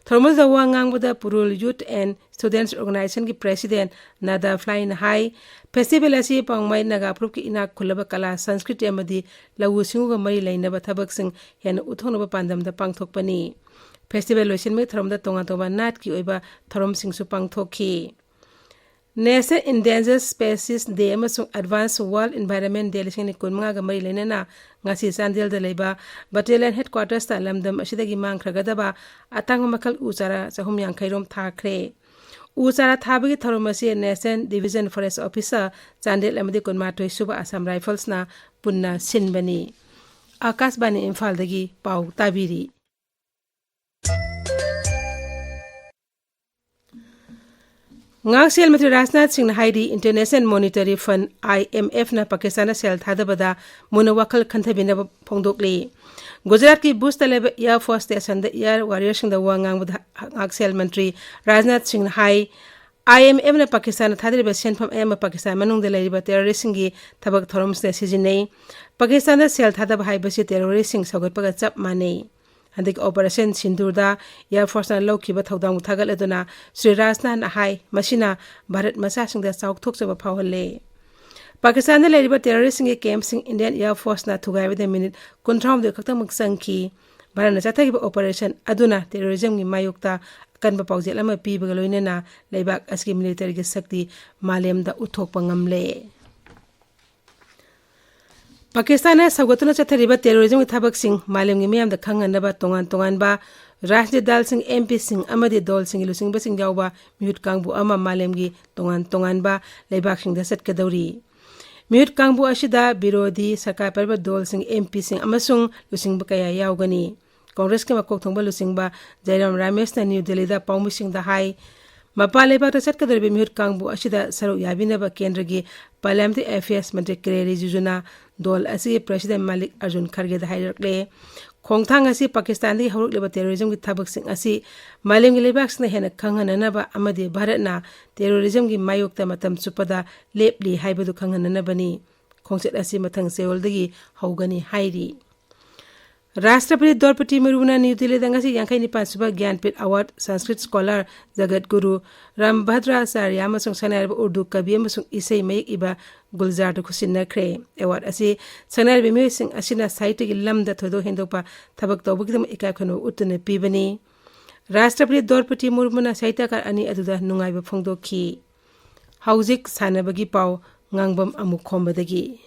ꯊꯧꯔꯝ ꯑꯗꯨꯗ ꯋꯥ ꯉꯥꯡꯕꯗ ꯄꯨꯔꯨꯜ ꯌꯨꯊ ꯑꯦꯟ ꯁ꯭ꯇꯨꯗꯦꯟꯠꯁ ꯑꯣꯔꯒꯅꯥꯏꯖꯦꯁꯟꯒꯤ ꯄ꯭ꯔꯦꯁꯤꯗꯦꯟꯠ ꯅꯥꯗꯥ ꯐ꯭ꯂꯥꯏꯅ ꯍꯥꯏ, ꯐꯦꯁꯇꯤꯚꯦꯜ ꯑꯁꯤ ꯄꯥꯎꯃꯥꯏ ꯅꯥꯒꯥ ꯐꯨꯔꯨꯞꯀꯤ ꯏꯅꯥꯛ ꯈꯨꯜꯂꯕ ꯀꯂꯥ, ꯁꯪꯁꯀ꯭ꯔꯤꯇꯤ ꯑꯃꯗꯤ ꯂꯧꯎ ꯁꯤꯡꯎꯒ ꯃꯔꯤ ꯂꯩꯅꯕ ꯊꯕꯛꯁꯤꯡ ꯍꯦꯟꯅ ꯎꯠꯊꯣꯛꯅꯕ ꯄꯥꯟꯗꯝꯗ ꯄꯥꯡꯊꯣꯛꯄꯅꯤ꯫ ꯐꯦꯁꯇꯤꯚꯦꯜ ꯂꯣꯏꯁꯤꯟꯕꯒꯤ ꯊꯧꯔꯝꯗ ꯇꯣꯉꯥꯟ ꯇꯣꯉꯥꯟꯕ ꯅꯥꯠꯀꯤ ꯑꯣꯏꯕ ꯊꯧꯔꯝꯁꯤꯡꯁꯨ ꯄꯥꯡꯊꯣꯛꯈꯤ꯫ ꯅꯦꯁꯅꯦꯜ ꯏꯟꯗꯦꯟꯖꯔ ꯁ꯭ꯄꯦꯁꯤꯁ ꯗꯦ ꯑꯃꯁꯨꯡ ꯑꯦꯗꯚꯥꯟꯁ ꯋꯥꯔꯜꯗ ꯏꯟꯚꯥꯏꯔꯟꯃꯦꯟ ꯗꯦ ꯂꯤꯁꯤꯡ ꯑꯅꯤ ꯀꯨꯟꯃꯉꯥꯒ ꯃꯔꯤ ꯂꯩꯅꯅ ꯉꯁꯤ ꯆꯥꯟꯗꯦꯜꯗ ꯂꯩꯕ ꯕꯇꯥꯂꯤꯌꯟ ꯍꯦꯗꯀ꯭ꯋꯥꯇꯔꯁꯇ ꯂꯝꯗꯝ ꯑꯁꯤꯗꯒꯤ ꯃꯥꯡꯈ꯭ꯔꯒꯗꯕ ꯑꯇꯥꯡꯕ ꯃꯈꯜ ꯎ ꯆꯥꯔꯥ ꯆꯍꯨꯝ ꯌꯥꯡꯈꯩ ꯔꯣꯝ ꯊꯥꯈ꯭ꯔꯦ꯫ ꯎ ꯆꯥꯔꯥ ꯊꯥꯕꯒꯤ ꯊꯧꯔꯝ ꯑꯁꯤ national division forest officer Chandel ꯑꯃꯗꯤ ꯀꯨꯟꯃꯥꯊꯣꯏ ꯁꯨꯕ ꯑꯁꯥꯝ ꯔꯥꯏꯐꯜꯁꯅ ꯄꯨꯟꯅ ꯁꯤꯟꯕꯅꯤ꯫ ꯑꯥꯀꯥꯁꯕꯥꯅꯤ ꯏꯝꯐꯥꯜꯗꯒꯤ ꯄꯥꯎ ꯇꯥꯕꯤꯔꯤ꯫ ꯉꯥꯛꯁꯦꯜ ꯃꯟꯇ꯭ꯔꯤ ꯔꯥꯖꯅꯥꯊ ꯁꯤꯡꯅ ꯍꯥꯏꯔꯤ, ꯏꯟꯇꯔꯅꯦꯁꯅꯦꯜ ꯃꯣꯅꯤꯇꯔꯤ ꯐꯟꯗ, ꯑꯥꯏ ꯑꯦꯝ ꯑꯦꯐꯅ ꯄꯥꯀꯤꯁꯇꯥꯟꯗ ꯁꯦꯜ ꯊꯥꯗꯕꯗ ꯃꯨꯟꯅ ꯋꯥꯈꯜ ꯈꯟꯊꯕꯤꯅꯕ ꯐꯣꯡꯗꯣꯛꯂꯤ꯫ ꯒꯨꯖꯔꯥꯠꯀꯤ ꯚꯨꯖꯇ ꯂꯩꯕ ꯑꯦꯌꯔ ꯐꯣꯔꯁ ꯁ꯭ꯇꯦꯁꯟꯗ ꯑꯦꯌꯔ ꯋꯥꯔꯤꯌꯔꯁꯤꯡꯗ ꯋꯥ ꯉꯥꯡꯕꯗ ꯉꯥꯛꯁꯦꯜ ꯃꯟꯇ꯭ꯔꯤ ꯔꯥꯖꯅꯥꯊ ꯁꯤꯡꯅ ꯍꯥꯏ, ꯑꯥꯏ ꯑꯦꯝ ꯑꯦꯐꯅ ꯄꯥꯀꯤꯁꯇꯥꯟꯗ ꯊꯥꯗꯔꯤꯕ ꯁꯦꯟꯐꯝ ꯑꯌꯥꯝꯕ ꯄꯥꯀꯤꯁꯇꯥꯟ ꯃꯅꯨꯡꯗ ꯂꯩꯔꯤꯕ ꯇꯦꯔꯣꯔꯤꯁꯁꯤꯡꯒꯤ ꯊꯕꯛ ꯊꯧꯔꯝꯁꯤꯡꯗ ꯁꯤꯖꯤꯟꯅꯩ꯫ ꯄꯥꯀꯤꯁꯇꯥꯟꯗ ꯁꯦꯜ ꯊꯥꯗꯕ ꯍꯥꯏꯕꯁꯤ ꯇꯦꯔꯣꯔꯤꯁꯁꯤꯡ ꯁꯧꯒꯠꯄꯒ ꯆꯞ ꯃꯥꯟꯅꯩ꯫ ꯍꯟꯗꯛꯀꯤ ꯑꯣꯄꯔꯦꯁꯟ ꯁꯤꯟꯗꯨꯔꯗ ꯑꯦꯌꯔ ꯐꯣꯔꯁꯅ ꯂꯧꯈꯤꯕ ꯊꯧꯗꯥꯡꯕꯨ ꯊꯥꯒꯠꯂꯗꯨꯅ ꯁ꯭ꯔꯤ ꯔꯥꯖꯅꯥꯊꯅ ꯍꯥꯏ, ꯃꯁꯤꯅ ꯚꯥꯔꯠ ꯃꯆꯥꯁꯤꯡꯗ ꯆꯥꯎꯊꯣꯛꯆꯕ ꯐꯥꯎꯍꯜꯂꯦ꯫ ꯄꯥꯀꯤꯁꯇꯥꯟꯗ ꯂꯩꯔꯤꯕ ꯇꯦꯔꯣꯔꯤꯁꯁꯤꯡꯒꯤ ꯀꯦꯝꯞꯁꯤꯡ ꯏꯟꯗꯤꯌꯟ ꯑꯦꯌꯔ ꯐꯣꯔꯁꯅ ꯊꯨꯒꯥꯏꯕꯗ ꯃꯤꯅꯤꯠ ꯀꯨꯟꯊ꯭ꯔꯥꯍꯨꯝꯗꯣꯏ ꯈꯛꯇꯃꯛ ꯆꯪꯈꯤ꯫ ꯚꯥꯔꯠꯅ ꯆꯠꯊꯈꯤꯕ ꯑꯣꯄꯔꯦꯁꯟ ꯑꯗꯨꯅ ꯇꯦꯔꯣꯔꯤꯖꯝꯒꯤ ꯃꯥꯌꯣꯛꯇ ꯑꯀꯟꯕ ꯄꯥꯎꯖꯦꯜ ꯑꯃ ꯄꯤꯕꯒ ꯂꯣꯏꯅꯅ ꯂꯩꯕꯥꯛ ꯑꯁꯤꯒꯤ ꯃꯤꯂꯤꯇꯔꯤꯒꯤ ꯁꯛꯇꯤ ꯃꯥꯂꯦꯝꯗ ꯎꯠꯊꯣꯛꯄ ꯉꯝꯂꯦ꯫ ꯄꯥꯀꯤꯁꯇꯥꯟꯅ ꯁꯧꯒꯠꯇꯨꯅ ꯆꯠꯊꯔꯤꯕ ꯇꯦꯔꯣꯔꯤꯖꯝꯒꯤ ꯊꯕꯛꯁꯤꯡ ꯃꯥꯂꯦꯝꯒꯤ ꯃꯤꯌꯥꯝꯗ ꯈꯪꯍꯟꯅꯕ ꯇꯣꯉꯥꯟ ꯇꯣꯉꯥꯟꯕ ꯔꯥꯖꯅꯤꯇꯤ ꯗꯜꯁꯤꯡ, ꯑꯦꯝ ꯄꯤꯁꯤꯡ ꯑꯃꯗꯤ ꯗꯣꯜꯁꯤꯡꯒꯤ ꯂꯨꯆꯤꯡꯕꯁꯤꯡ ꯌꯥꯎꯕ ꯃꯤꯍꯨꯠ ꯀꯥꯡꯕꯨ ꯑꯃ ꯃꯥꯂꯦꯝꯒꯤ ꯇꯣꯉꯥꯟ ꯇꯣꯉꯥꯟꯕ ꯂꯩꯕꯥꯛꯁꯤꯡꯗ ꯆꯠꯀꯗꯧꯔꯤ꯫ ꯃꯤꯍꯨꯠ ꯀꯥꯡꯕꯨ ꯑꯁꯤꯗ ꯕꯤꯔꯣꯙꯤ ꯁꯔꯀꯥꯔ ꯄꯥꯏꯔꯤꯕ ꯗꯣꯜꯁꯤꯡ, ꯑꯦꯝ ꯄꯤꯁꯤꯡ ꯑꯃꯁꯨꯡ ꯂꯨꯆꯤꯡꯕ ꯀꯌꯥ ꯌꯥꯎꯒꯅꯤ꯫ ꯀꯣꯡꯒ꯭ꯔꯦꯁꯀꯤ ꯃꯀꯣꯛ ꯊꯣꯡꯕ ꯂꯨꯆꯤꯡꯕ ꯖꯥꯏꯔꯥꯝ ꯔꯥꯃꯦꯁꯅ ꯅ꯭ꯌꯨ ꯗꯦꯜꯂꯤꯗ ꯄꯥꯎꯃꯤꯁꯤꯡꯗ ꯍꯥꯏ, ꯃꯄꯥꯟ ꯂꯩꯕꯥꯛꯇ ꯆꯠꯀꯗꯧꯔꯤꯕ ꯃꯤꯍꯨꯠ ꯀꯥꯡꯕꯨ ꯑꯁꯤꯗ ꯁꯔꯨꯛ ꯌꯥꯕꯤꯅꯕ ꯀꯦꯟꯗ꯭ꯔꯒꯤ ꯄꯥꯔꯂꯤꯌꯥꯃꯦꯟꯇꯔꯤ ꯑꯦꯐꯤꯌꯔꯁ ꯃꯟꯇ꯭ꯔꯤ ꯀꯤꯔꯦꯟ ꯔꯤꯖꯤꯖꯨꯅ ꯗꯣꯜ ꯑꯁꯤꯒꯤ ꯄ꯭ꯔꯦꯁꯤꯗꯦꯟ ꯃꯥꯂꯤꯛ ꯑꯔꯖꯨꯟ ꯈꯔꯒꯦꯗ ꯍꯥꯏꯔꯛꯂꯦ꯫ ꯈꯣꯡꯊꯥꯡ ꯑꯁꯤ ꯄꯥꯀꯤꯁꯇꯥꯟꯗꯒꯤ ꯍꯧꯔꯛꯂꯤꯕ ꯇꯦꯔꯣꯔꯤꯖꯝꯒꯤ ꯊꯕꯛꯁꯤꯡ ꯑꯁꯤ ꯃꯥꯂꯦꯝꯒꯤ ꯂꯩꯕꯥꯛꯁꯤꯡꯅ ꯍꯦꯟꯅ ꯈꯪꯍꯟꯅꯅꯕ ꯑꯃꯗꯤ ꯚꯥꯔꯠꯅ ꯇꯦꯔꯣꯔꯤꯖꯝꯒꯤ ꯃꯥꯌꯣꯛꯇ ꯃꯇꯝ ꯆꯨꯞꯄꯗ ꯂꯦꯞꯂꯤ ꯍꯥꯏꯕꯗꯨ ꯈꯪꯍꯟꯅꯅꯕꯅꯤ꯫ ꯈꯣꯡꯆꯠ ꯑꯁꯤ ꯃꯊꯪ ꯆꯌꯣꯜꯗꯒꯤ ꯍꯧꯒꯅꯤ ꯍꯥꯏꯔꯤ꯫ ꯔꯥꯁꯇ꯭ꯔꯄꯇꯤ ꯗ꯭ꯔꯧꯄꯗꯤ ꯃꯨꯔꯃꯨꯅ ꯅ꯭ꯌꯨ ꯗꯤꯜꯂꯤꯗ ꯉꯁꯤ ꯌꯥꯡꯈꯩ ꯅꯤꯄꯥꯟ ꯁꯨꯕ ꯒ꯭ꯌꯥꯟꯄꯤꯊ ꯑꯦꯋꯥꯔꯗ ꯁꯪꯁꯀ꯭ꯔꯤꯠ ꯁ꯭ꯀꯣꯂꯔ ꯖꯒꯠ ꯒꯨꯔꯨ ꯔꯥꯝꯚꯗ꯭ꯔꯥꯆꯥꯔꯌ ꯑꯃꯁꯨꯡ ꯁꯛꯅꯥꯏꯔꯕ ꯎꯔꯗꯨ ꯀꯕꯤ ꯑꯃꯁꯨꯡ ꯏꯁꯩ ꯃꯌꯦꯛ ꯏꯕ ꯒꯨꯜꯖꯥꯔꯗ ꯈꯨꯠꯁꯤꯟꯅꯈ꯭ꯔꯦ꯫ ꯑꯦꯋꯥꯔꯗ ꯑꯁꯤ ꯁꯛꯅꯥꯏꯔꯕ ꯃꯤꯑꯣꯏꯁꯤꯡ ꯑꯁꯤꯅ ꯁꯥꯍꯤꯇ꯭ꯌꯒꯤ ꯂꯝꯗ ꯊꯣꯏꯗꯣꯛ ꯍꯦꯟꯗꯣꯛꯄ ꯊꯕꯛ ꯇꯧꯕꯒꯤꯗꯃꯛ ꯏꯀꯥꯏ ꯈꯨꯝꯅꯕ ꯎꯠꯇꯨꯅ ꯄꯤꯕꯅꯤ꯫ ꯔꯥꯁꯇ꯭ꯔꯄꯇꯤ ꯗ꯭ꯔꯧꯄꯗꯤ ꯃꯨꯔꯃꯨꯅ ꯁꯥꯍꯤꯇ꯭ꯌꯀꯥꯔ ꯑꯅꯤ ꯑꯗꯨꯗ ꯅꯨꯡꯉꯥꯏꯕ ꯐꯣꯡꯗꯣꯛꯈꯤ꯫ ꯍꯧꯖꯤꯛ ꯁꯥꯟꯅꯕꯒꯤ ꯄꯥꯎ ꯉꯥꯡꯕꯝ ꯑꯃꯨꯛ ꯈꯣꯝꯕꯗꯒꯤ꯫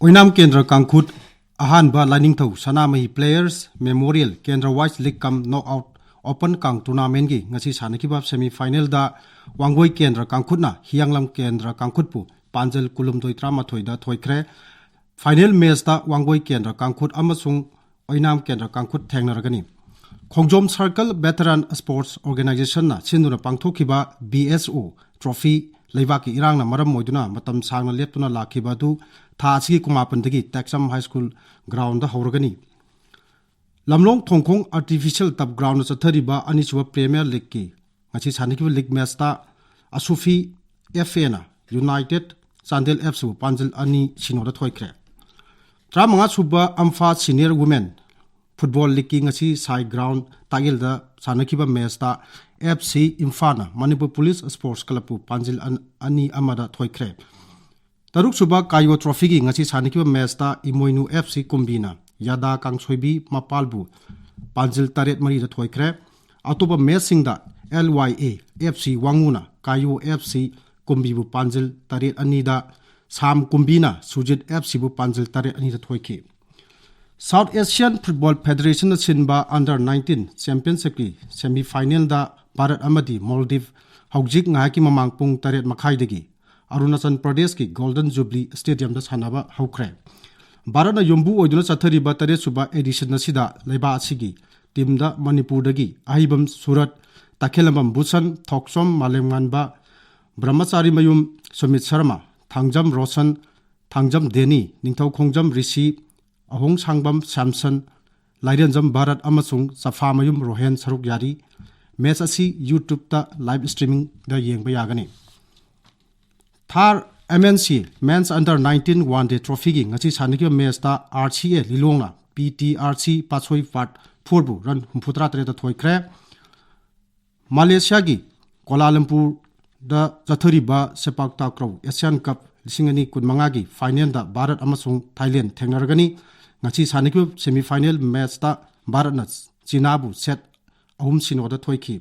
ꯑꯣꯏꯅꯥꯝ ꯀꯦꯟꯗ꯭ꯔ ꯀꯥꯡꯈꯨꯠ ꯑꯍꯥꯟꯕ ꯂꯥꯏꯅꯤꯡꯊꯧ ꯁꯅꯥꯃꯍꯤ ꯄ꯭ꯂꯦꯌꯔꯁ ꯃꯦꯃꯣꯔꯤꯌꯦꯜ ꯀꯦꯟꯗ꯭ꯔ ꯋꯥꯏꯁ ꯂꯤꯛ ꯀꯝ ꯅꯣꯛ ꯑꯥꯎꯠ ꯑꯣꯄꯟ ꯀꯥꯡ ꯇꯣꯔꯅꯥꯃꯦꯟꯒꯤ ꯉꯁꯤ ꯁꯥꯟꯅꯈꯤꯕ ꯁꯦꯃꯤ ꯐꯥꯏꯅꯦꯜꯗ ꯋꯥꯡꯒꯣꯏ ꯀꯦꯟꯗ꯭ꯔ ꯀꯥꯡꯈꯨꯠꯅ ꯍꯤꯌꯥꯡꯂꯝ ꯀꯦꯟꯗ꯭ꯔ ꯀꯥꯡꯈꯨꯠꯄꯨ ꯄꯥꯟꯖꯜ ꯀꯨꯟꯍꯨꯝꯗꯣꯏ ꯇꯔꯥꯃꯥꯊꯣꯏꯗ ꯊꯣꯏꯈ꯭ꯔꯦ꯫ ꯐꯥꯏꯅꯦꯜ ꯃꯦꯆꯇ ꯋꯥꯡꯒꯣꯏ ꯀꯦꯟꯗ꯭ꯔ ꯀꯥꯡꯈꯨꯠ ꯑꯃꯁꯨꯡ ꯑꯣꯏꯅꯥꯝ ꯀꯦꯟꯗ꯭ꯔ ꯀꯥꯡꯈꯨꯠ ꯊꯦꯡꯅꯔꯒꯅꯤ꯫ ꯈꯣꯡꯖꯣꯝ ꯁꯥꯔꯀꯜ ꯚꯦꯇꯔꯥꯟ ꯁ꯭ꯄꯣꯔꯠꯁ ꯑꯣꯔꯒꯅꯥꯏꯖꯦꯁꯟꯅ ꯁꯤꯟꯗꯨꯅ ꯄꯥꯡꯊꯣꯛꯈꯤꯕ ꯕꯤ ꯑꯦꯁ ꯑꯣ ꯇ꯭ꯔꯣꯐꯤ ꯂꯩꯕꯥꯛꯀꯤ ꯏꯔꯥꯡꯅ ꯃꯔꯝ ꯑꯣꯏꯗꯨꯅ ꯃꯇꯝ ꯁꯥꯡꯅ ꯂꯦꯞꯇꯨꯅ ꯂꯥꯛꯈꯤꯕ ꯑꯗꯨ ꯊꯥ ꯑꯁꯤꯒꯤ ꯀꯨꯟꯃꯥꯄꯟꯗꯒꯤ ꯇꯦꯛꯆꯝ ꯍꯥꯏ ꯁ꯭ꯀꯨꯜ ꯒ꯭ꯔꯥꯎꯟꯗ ꯍꯧꯔꯒꯅꯤ꯫ Lamlong Thongkhong artificial turf ground ꯆꯠꯊꯔꯤꯕ ꯑꯅꯤꯁꯨꯕ ꯄ꯭ꯔꯤꯃꯤꯌꯔ ꯂꯤꯒꯀꯤ ꯉꯁꯤ ꯁꯥꯟꯅꯈꯤꯕ ꯂꯤꯒ ꯃꯦꯆꯇ ꯑꯁꯨꯐꯤ F N united Chandel F ꯁꯤꯕꯨ ꯄꯥꯟꯖꯤꯜ ꯑꯅꯤ ꯁꯤꯅꯣꯗ ꯊꯣꯏꯈ꯭ꯔꯦ꯫ ꯇꯔꯥꯃꯉꯥ ꯁꯨꯕ ꯑꯝꯐꯥ ꯁꯤꯅꯤꯌꯔ ꯋꯨꯃꯦꯟ ꯐꯨꯠꯕꯣꯜ ꯂꯤꯒꯀꯤ ꯉꯁꯤ ꯁꯥꯏ ꯒ꯭ꯔꯥꯎꯟ ꯇꯥꯛꯌꯦꯜꯗ ꯁꯥꯟꯅꯈꯤꯕ ꯃꯦꯆꯇ ꯑꯦꯐ ꯁꯤ ꯏꯝꯐꯥꯜꯅ ꯃꯅꯤꯄꯨꯔ ꯄꯨꯂꯤꯁ ꯁ꯭ꯄꯣꯔꯠꯁ ꯀ꯭ꯂꯕꯄꯨ ꯄꯥꯟꯖꯤꯜ ꯑꯅꯤ ꯑꯃꯗ ꯊꯣꯏꯈ꯭ꯔꯦ꯫ ꯇꯔꯨꯛ ꯁꯨꯕ ꯀꯥꯏꯌꯣ ꯇ꯭ꯔꯣꯐꯤꯒꯤ ꯉꯁꯤ ꯁꯥꯟꯅꯈꯤꯕ ꯃꯦꯆꯇ ꯏꯃꯣꯏꯅꯨ ꯑꯦꯐ ꯁꯤ ꯀꯨꯝꯕꯤꯅ ꯌꯥꯗꯥ ꯀꯥꯡꯁꯣꯏꯕꯤ ꯃꯄꯥꯜꯕꯨ ꯄꯥꯟꯖꯤꯜ ꯇꯔꯦꯠ ꯃꯔꯤꯗ ꯊꯣꯏꯈ꯭ꯔꯦ꯫ ꯑꯇꯣꯞꯄ ꯃꯦꯆꯁꯤꯡꯗ L Y A F C ꯋꯥꯉꯨꯅ ꯀꯥꯏꯌꯣ F C ꯀꯨꯝꯕꯤꯕꯨ ꯄꯥꯟꯖꯤꯜ ꯇꯔꯦꯠ ꯑꯅꯤꯗ, ꯁꯥꯝ ꯀꯨꯝꯕꯤꯅ ꯁꯨꯖꯤꯠ ꯑꯦꯐ ꯁꯤꯕꯨ ꯄꯥꯟꯖꯤꯜ ꯇꯔꯦꯠ ꯑꯅꯤꯗ ꯊꯣꯏꯈꯤ꯫ ꯁꯥꯎꯠ ꯑꯦꯁꯤꯌꯥꯟ ꯐꯨꯠꯕꯣꯜ ꯐꯦꯗꯔꯦꯁꯟꯅ ꯁꯤꯟꯕ ꯑꯟꯗꯔ ꯅꯥꯏꯟꯇꯤꯟ ꯆꯦꯝꯄꯤꯌꯟꯁꯤꯞꯀꯤ ꯁꯦꯃꯤꯐꯥꯏꯅꯦꯜꯗ ꯚꯥꯔꯠ ꯑꯃꯗꯤ ꯃꯣꯜꯗꯤꯞ ꯍꯧꯖꯤꯛ ꯉꯥꯏꯍꯥꯛꯀꯤ ꯃꯃꯥꯡ ꯄꯨꯡ ꯇꯔꯦꯠ ꯃꯈꯥꯏꯗꯒꯤ ꯑꯔꯨꯅꯥꯆꯜ ꯄ꯭ꯔꯗꯦꯁꯀꯤ ꯒꯣꯜꯗꯟ ꯖꯨꯕꯂꯤ ꯁ꯭ꯇꯦꯗꯤꯌꯝꯗ ꯁꯥꯟꯅꯕ ꯍꯧꯈ꯭ꯔꯦ꯫ ꯚꯥꯔꯠꯅ ꯌꯨꯝꯕꯨ ꯑꯣꯏꯗꯨꯅ ꯆꯠꯊꯔꯤꯕ ꯇꯔꯦꯠꯁꯨꯕ ꯑꯦꯗꯤꯁꯟ ꯑꯁꯤꯗ ꯂꯩꯕꯥꯛ ꯑꯁꯤꯒꯤ ꯇꯤꯝꯗ ꯃꯅꯤꯄꯨꯔꯗꯒꯤ ꯑꯍꯩꯕꯝ ꯁꯨꯔꯠ, ꯇꯈꯦꯂꯝꯕꯝ ꯚꯨꯁꯟ, ꯊꯣꯛꯆꯣꯝ ꯃꯥꯂꯦꯝꯉꯥꯟꯕ, ꯕ꯭ꯔꯍ꯭ꯃꯆꯥꯔꯤ ꯃꯌꯨꯝ ꯁꯨꯃꯤꯠ ꯁꯔꯃ, ꯊꯥꯡꯖꯝ ꯔꯣꯁꯟ, ꯊꯥꯡꯖꯝ ꯗꯦꯅꯤ, ꯅꯤꯡꯊꯧꯈꯣꯡꯖꯝ ꯔꯤꯁꯤ, ꯑꯍꯣꯡꯁꯥꯡꯕꯝ ꯁꯦꯝꯁꯟ, ꯂꯥꯏꯔꯦꯟꯖꯝ ꯚꯥꯔꯠ ꯑꯃꯁꯨꯡ ꯆꯐꯥꯃꯌꯨꯝ ꯔꯣꯍꯦꯟ ꯁꯔꯨꯛ ꯌꯥꯔꯤ꯫ ꯃꯦꯆ ꯑꯁꯤ YouTube-ꯇ ꯂꯥꯏꯚ ꯁ꯭ꯇ꯭ꯔꯤꯃꯤꯡꯗ ꯌꯦꯡꯕ ꯌꯥꯒꯅꯤ꯫ ꯊꯥꯔ M N C men's under nineteen one day ꯇ꯭ꯔꯣꯐꯤꯒꯤ ꯉꯁꯤ ꯁꯥꯟꯅꯈꯤꯕ ꯃꯦꯆꯇ ꯑꯥꯔ ꯁꯤ ꯑꯦ ꯂꯤꯂꯣꯡꯅ ꯄꯤ ꯇꯤ ꯑꯥꯔ ꯁꯤ ꯄꯥꯠꯁꯣꯏ ꯄꯥꯠ ꯐꯣꯔꯕꯨ ꯔꯟ ꯍꯨꯝꯐꯨꯇꯔꯥ ꯇꯔꯦꯠꯇ ꯊꯣꯏꯈ꯭ꯔꯦ꯫ ꯃꯥꯂꯦꯁꯤꯌꯥꯒꯤ ꯀꯣꯂꯥꯂꯝꯄꯨꯔꯗ ꯆꯠꯊꯔꯤꯕ ꯁꯦꯄꯥꯛ ꯇꯥꯀ꯭ꯔꯧ ꯑꯦꯁꯤꯌꯥꯟ ꯀꯞ ꯂꯤꯁꯤꯡ ꯑꯅꯤ ꯀꯨꯟꯃꯉꯥꯒꯤ ꯐꯥꯏꯅꯦꯜꯗ ꯚꯥꯔꯠ ꯑꯃꯁꯨꯡ ꯊꯥꯏꯂꯦꯟ ꯊꯦꯡꯅꯔꯒꯅꯤ꯫ ꯉꯁꯤ ꯁꯥꯟꯅꯈꯤꯕ ꯁꯦꯃꯤꯐꯥꯏꯅꯦꯜ ꯃꯦꯆꯇ ꯚꯥꯔꯠꯅ ꯆꯤꯅꯥꯕꯨ ꯁꯦꯠ ꯑꯍꯨꯝ ꯁꯤꯅꯣꯗ ꯊꯣꯏꯈꯤ꯫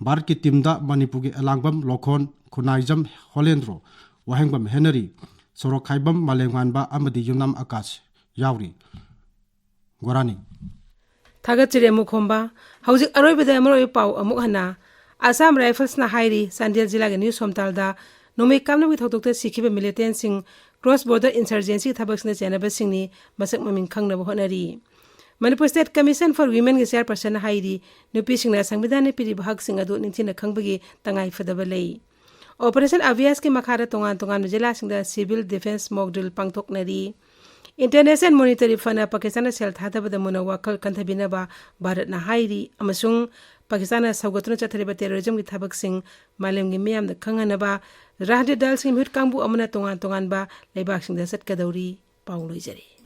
ꯚꯥꯔꯠꯀꯤ ꯇꯤꯝꯗ ꯃꯅꯤꯄꯨꯔꯒꯤ ꯑꯦꯂꯥꯡꯕꯝ ꯂꯣꯈꯣꯟ, ꯈꯨꯅꯥꯏꯖꯝ ꯍꯣꯂꯦꯟꯗ꯭ꯔꯣ, ꯋꯥꯍꯦꯡꯕꯝ ꯍꯦꯅꯔꯤ, ꯁꯣꯔꯣꯛꯈꯥꯏꯕꯝ ꯃꯥꯂꯦꯝꯉꯥꯟꯕ ꯑꯃꯗꯤ ꯌꯨꯝꯅꯥꯝ ꯑꯀꯥꯁ ꯌꯥꯎꯔꯤ꯫ ꯒꯣꯔꯥꯅꯤ꯫ ꯊꯥꯒꯠꯆꯔꯤ ꯑꯃꯨꯛ ꯈꯣꯝꯕ꯫ ꯍꯧꯖꯤꯛ ꯑꯔꯣꯏꯕꯗ ꯃꯔꯨꯑꯣꯏꯕ ꯄꯥꯎ ꯑꯃꯨꯛ ꯍꯟꯅ꯫ ꯑꯁꯥꯝ ꯔꯥꯏꯐꯜꯁꯅ ꯍꯥꯏꯔꯤ, ꯆꯥꯟꯗꯦꯜ ꯖꯤꯂꯥꯒꯤ ꯅ꯭ꯌꯨ ꯁꯣꯝꯇꯥꯜꯗ ꯅꯣꯡꯃꯩ ꯀꯥꯞꯅꯕꯒꯤ ꯊꯧꯗꯣꯛꯇ ꯁꯤꯈꯤꯕ ꯃꯤꯂꯤꯇꯦꯟꯁꯤꯡ ꯀ꯭ꯔꯣꯁ ꯕꯣꯔꯗꯔ ꯏꯟꯁꯔꯖꯦꯟꯁꯤꯒꯤ ꯊꯕꯛꯁꯤꯡꯗ ꯆꯦꯟꯅꯕꯁꯤꯡꯅꯤ, ꯃꯁꯛ ꯃꯃꯤꯡ ꯈꯪꯅꯕ ꯍꯣꯠꯅꯔꯤ꯫ ꯃꯅꯤꯄꯨꯔ ꯁ꯭ꯇꯦꯠ ꯀꯃꯤꯁꯟ ꯐꯣꯔ ꯋꯤꯃꯦꯟꯒꯤ ꯆꯦꯌꯔꯄꯔꯁꯟꯅ ꯍꯥꯏꯔꯤ, ꯅꯨꯄꯤꯁꯤꯡꯅ ꯁꯪꯕꯤꯙꯥꯟꯅ ꯄꯤꯔꯤꯕ ꯍꯛꯁꯤꯡ ꯑꯗꯨ ꯅꯤꯡꯊꯤꯅ ꯈꯪꯕꯒꯤ ꯇꯉꯥꯏ ꯐꯗꯕ ꯂꯩ꯫ ꯑꯣꯄꯔꯦꯁꯟ ꯑꯚꯤꯌꯥꯁꯀꯤ ꯃꯈꯥꯗ ꯇꯣꯉꯥꯟ ꯇꯣꯉꯥꯟꯕ ꯖꯤꯂꯥꯁꯤꯡꯗ civil defence mock drill ꯄꯥꯡꯊꯣꯛꯅꯔꯤ꯫ International monetary ꯐꯟꯅ ꯄꯥꯀꯤꯁꯇꯥꯟꯗ ꯁꯦꯜ ꯊꯥꯗꯕꯗ ꯃꯨꯟꯅ ꯋꯥꯈꯜ ꯈꯟꯊꯕꯤꯅꯕ ꯚꯥꯔꯠꯅ ꯍꯥꯏꯔꯤ ꯑꯃꯁꯨꯡ ꯄꯥꯀꯤꯁꯇꯥꯟꯅ ꯁꯧꯒꯠꯇꯨꯅ ꯆꯠꯊꯔꯤꯕ ꯇꯦꯔꯣꯔꯤꯖꯝꯒꯤ ꯊꯕꯛꯁꯤꯡ ꯃꯥꯂꯦꯝꯒꯤ ꯃꯤꯌꯥꯝꯗ ꯈꯪꯍꯟꯅꯕ ꯔꯥꯖ꯭ꯌ ꯗꯜꯁꯤꯡ ꯃꯤꯍꯨꯠ ꯀꯥꯡꯕꯨ ꯑꯃꯅ ꯇꯣꯉꯥꯟ ꯇꯣꯉꯥꯟꯕ ꯂꯩꯕꯥꯛꯁꯤꯡꯗ ꯆꯠꯀꯗꯧꯔꯤ꯫ ꯄꯥꯎ ꯂꯣꯏꯖꯔꯦ꯫